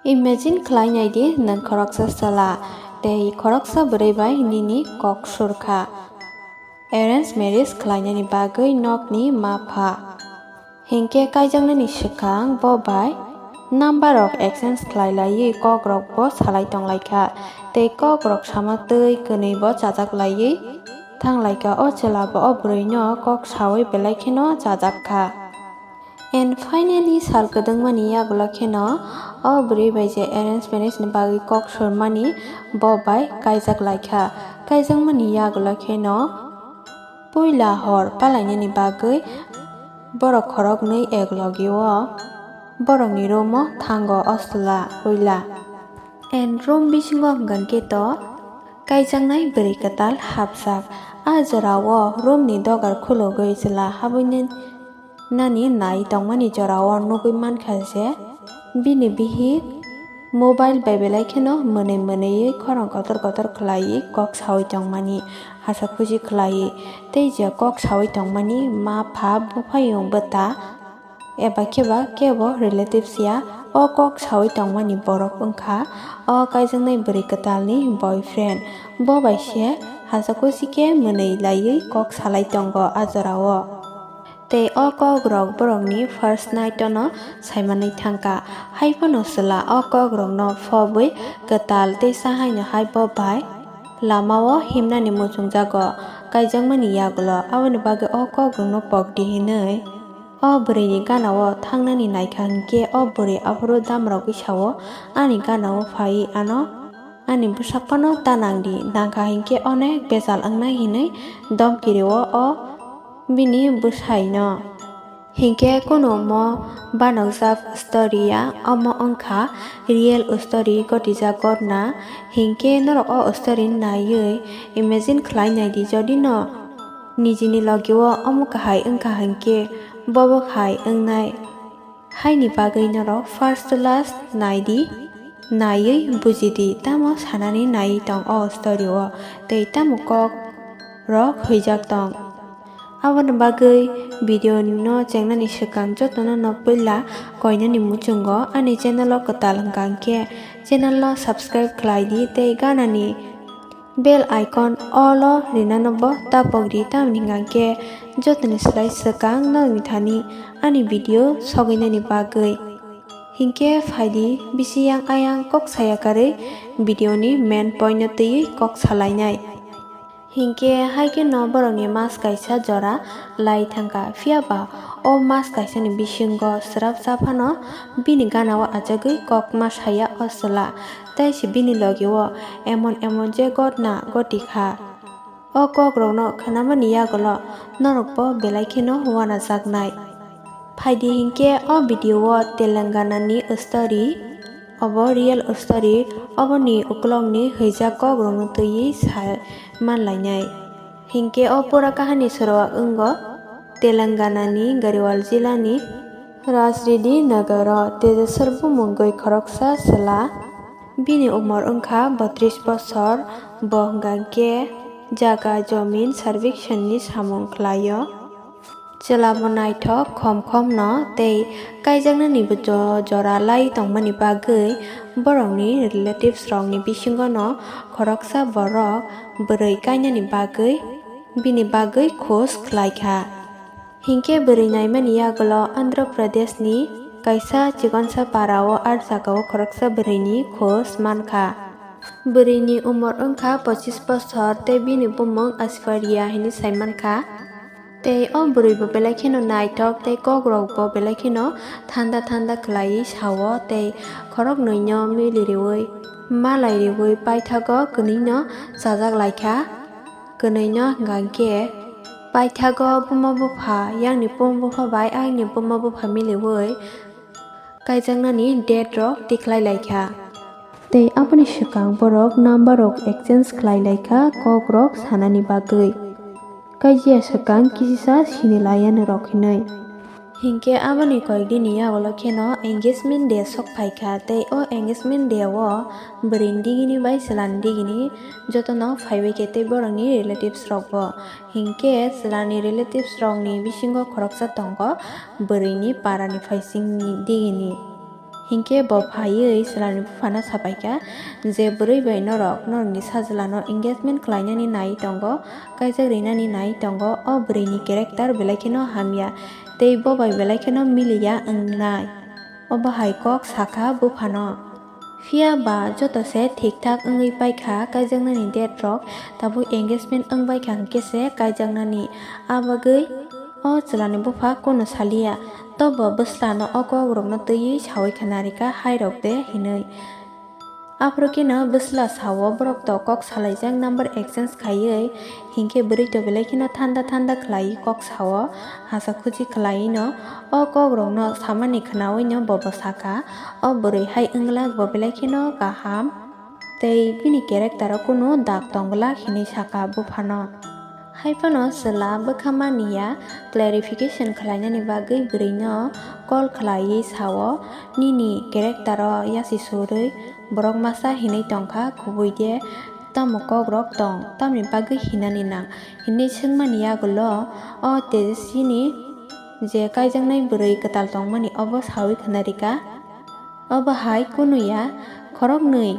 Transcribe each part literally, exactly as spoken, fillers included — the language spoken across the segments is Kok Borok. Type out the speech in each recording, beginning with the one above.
Imagine khlai nai di, nwng khoroksa chwla tei khoroksa bwrwi bai nini kok sur kha. Arrange marriage khlainani bagwi nokni ma pha. Hinkhe kaijaknani swkang bo bai number rok exchange khlai laiwi kok rok bo salai tong lai kha, tei kok rok sama twi kwnwi bo chajak laiwi thang lai kha. O chwla bo o bwrwi no kok saui belai kheno chajak kha. And finally, sal kwdwngmani yagulo kheno o bwrwi bai je arrange marriage ni bagwi kok surmani bo bai kaijak lai kha. Kaijakmani yagulo kheno puila hor palainani bagwi borok khoroknwi ek logi o borokni room o thango o chwla puila. And room bisingo hwnkha khe to kaijaknai bwrwi kwtal hapjak. A jorao room ni dogar khulugwi chwla habwi nani nai tongmani jorao nugwi mankha je bini bihik mobile bai belai kheno mwnwi mwnwiwi khorang kotor kotor khlaiwi kok saui tongmani hasa khusi khlaiwi. Tei je kok saui tongmani ma pha buphayung bwta eba khe ba kebo relatives ya o kok saui tongmani borok wngkha o kaijaknai bwrwi kwtalni boyfriend. Bo bai se hasa khusi khe mwnwi laiwi kok salai tongo a jorao. Tei o kok rok borokni first night ono saimanwi thangkha. Hai phano chwla o kok rokno phobwi kwtal tei sahaino hai bo bai lamao himnani muchungjago kaijakmani yagulo. Aboni bagwi o kok rokno pokdi hinwi o bwrwini ganao thangnani naikha hinkhe o bwrwi aphuru damrogwi sao, "Ani ganao phaiwi ano ani bwsakano ta nangdi," nangkha hinkhe onek bejal wngnai hinwi domki rio o bini bwsaino. Hinkhe kunu omo banokjak story ya, omo wngkha real story, gotijak gotna. Hinkhe norok o story naiwi imagine khlai naidi, jodi no nijini logi o omo kahai wngkha hinkhe bobo hai wngnai. Haini bagwi norok first to last naidi, naiwi bujidi, tamo sanani naiwi tong o story o, tei tamo kok rok huijak tong. Aboni bagwi video no chengnani swkang jotono no puila koinani muchungo ani channel o kwtal hwnkha hinkhe channel no subscribe khlai di tei ganani bell icon all o rinano bo tapok di, tamni hwnkha hinkhe jotoni slai swkang nokni thani ani video soginani bagwi. Hinkhe phaidi bisi yang ayang kok saya karwi video ni main point no twiwi kok salainai. Hinkhe hai khe no borokni mas kaisa jora lai thangkha, phiya ba o mas kaisa ni bisingo swrapsa phano bini gana o achagwi kok ma saya o chwla, tei se bini logi o emon emon je gotna goti kha. O kok rokno khwnamani yagulo norok bo belai kheno uanajaknai. Phaidi hinkhe o video o Telangana ni story, obo real story, oboni ukulokni huijak kok rokno twiwi sa manlainai. Hinkhe o pura kahani soroak wngo Telangana ni Gariwal jila ni Rajridi Nagar o Tejaswar bumungwi khoroksa chwla. Bini umor wngkha botris bosor, bo hwnkha khe jaga jomin survection ni samung khlaio. Chwla bo naithok khom khom no tei kaijaknani bo jo-, jora lai tongmani bagwi borokni relatives rokni bisingo no khoroksa borok bwrwi kainani bagwi bini bagwi khoj khlai kha. Hinkhe bwrwi naimani yagulo Andhra Pradesh ni kaisa chikonsa para o ar jaga o khoroksa bwrwi ni khoj mankha. Bwrwi ni umor wngkha pochis bosor tei bini bumung Asparia hinwi saimankha. Tei o bwrwi bo belai kheno naithok tei kok rok bo belai kheno thanda thanda khlaiwi sao tei khoroknwi no mili riwi malai riwi paithago kwnwi no chajak laikha. Kwnwi no hwnkha khe paithago buma bupha, yakni buma bupha bai ayakni buma bupha miliwi kaijaknani date rok tikhlai lai kha. Tei aboni swkang borok number rok exchange khlai lai kha kok rok sanani bagwi. Kaijia swkang kisisa sini lai anw rok hinwi. Hinkhe aboni koyekdini yagulo kheno engagement day sok phaikha, tei o engagement day o bwrwini digini bai chwlani digini jotono phaibai khe tei borokni relatives rokbo. Hinkhe chwlani relatives rokni bisingo khoroksa tongo bwrwini parani phaisingni digini. Hinkhe bo phaiwi chwlani buphano sapaikha je, "Bwrwi bai norok norokni sajlano engagement khlainani nai tongo, kaijak rinani nai tongo, o bwrwini character belai kheno hamya tei bo bai belai kheno miliya wngnai." Obo hai kok sakha buphano. Phiya ba joto se thik thak wngwi paikha, kaijaknani date rok tabuk engagement wngbaikha hinkhe se kaijaknani. Abagwi o chwlani bupha kunu saliya, tobo bwslano o kokrokno twiwi sawi khna rikha, "Hairok de," hinwi. Aphuru kheno bwsla sao, borok to kok salaijak number exchange khaiwi, hinkhe bwrwi to belai kheno thanda thanda khlaiwi kok sao, hasa khuchi khlaiwino o kokrokno samani khnawi no bobo sakha, "O bwrwi hai wngla, bo belai kheno kaham tei bini character o kunu dak tong glak," hinwi sakha buphano. Haiphano chwla bwkha mani ya, clarification khlainani bagwi bwrwino call khlaiwi sao, "Nini character o yasi surwi borok masa hinwi tongkha, kubui de tamo kokrok tong, tamni bagwi hinani nang?" hinwi swngmani yagulo o Tejaswini je kaijaknai bwrwi kwtal tongmani obo sawi khna rikha. Obo hai kunu ya, khoroknwi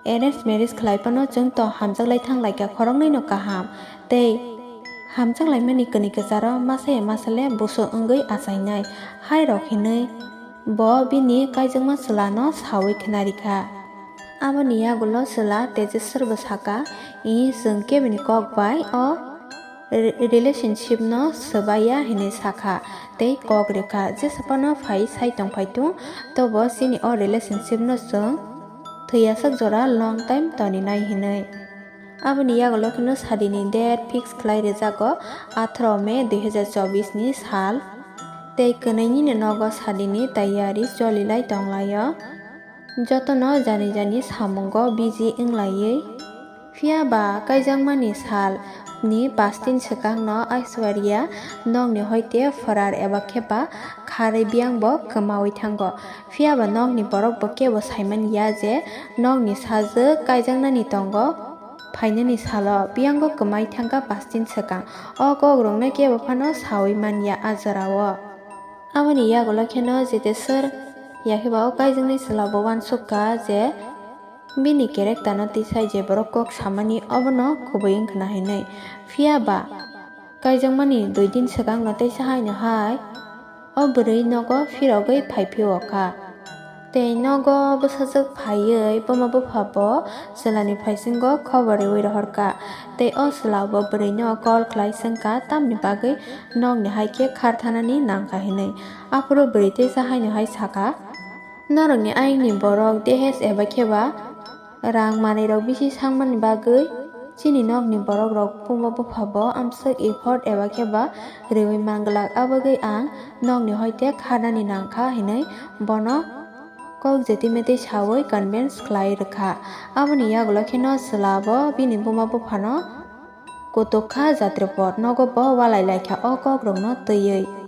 arrange marriage khlai phano chwng to hamjak lai thang lai kha, khoroknwi no kaham tei hamjak lai mani kwnwi kwcharo masa ya masa le buso wngwi achainai, hairok hinwi bo bini kaijakma chwla no sawi khna rikha. Aboni yagulo chwla Tejaswar bo sakha, "I, chwng kebini kok bai o re-, relationship no swbaiya," hinwi sakha tei kok rikha, "Jesa phano phai sai tong phai tung, tobo chini o relationship no chwng thwiyaswk jora long time toninai," hinwi. Aboni yagulo kheno sadini date fix khlai rwjago, atharo May dui hazar chobbish ni sal. Tei kwnwi nini nogo sadini taiyari cholilai tonglaio. Jotono jani jani samungo busy wnglaiwi. Phiya ba kaijakmani salni pash din swkangno Aishwarya nokni hoite phorar eba khe ba kharwi biyangbo kwmawi thango. Phiya ba nokni borok bo kebo saimani ya je nokni sajwk kaijaknani tongo. Phainani salo biyango kwmai thangkha pash din swkang. O kokrokno kebo phano sawi manya a jorao. Aboni yagulo kheno Jeteswar yakhe ba o kaijaknai chwla bo uansukha je bini character no tisai je borok kok samani obono kubui wngkhwna hinwi. Phiya ba kaijakmani dui din swkangno teisa haino hai o bwrwi nogo phirogwi phai phio kha. Tei nogo bwsajwk phaiwi buma bupha bo chwlani phaisingo khobor rwui rohor kha. Tei o chwla bo bwrwino call khlai swng kha, tamni bagwi nokni hai khe khar thanani nang kha hinwi. Aphuru bwrwi teisa haino hai sakha, "Norokni ayangni borok dehes eba khe ba rang manwi rok bisi sangmani bagwi chini nokni borok rok buma bupha bo amswk effort eba khe ba rwui man glak, abagwi ang nokni hoite kharnani nang kha," hinwi bono kok jeti metwi sawi convince khlai rwkha. Aboni yagulo kheno chwla bo bini buma buphano kutuk kha jatripot, nogo bo walai lai kha o kokrokno twiwi.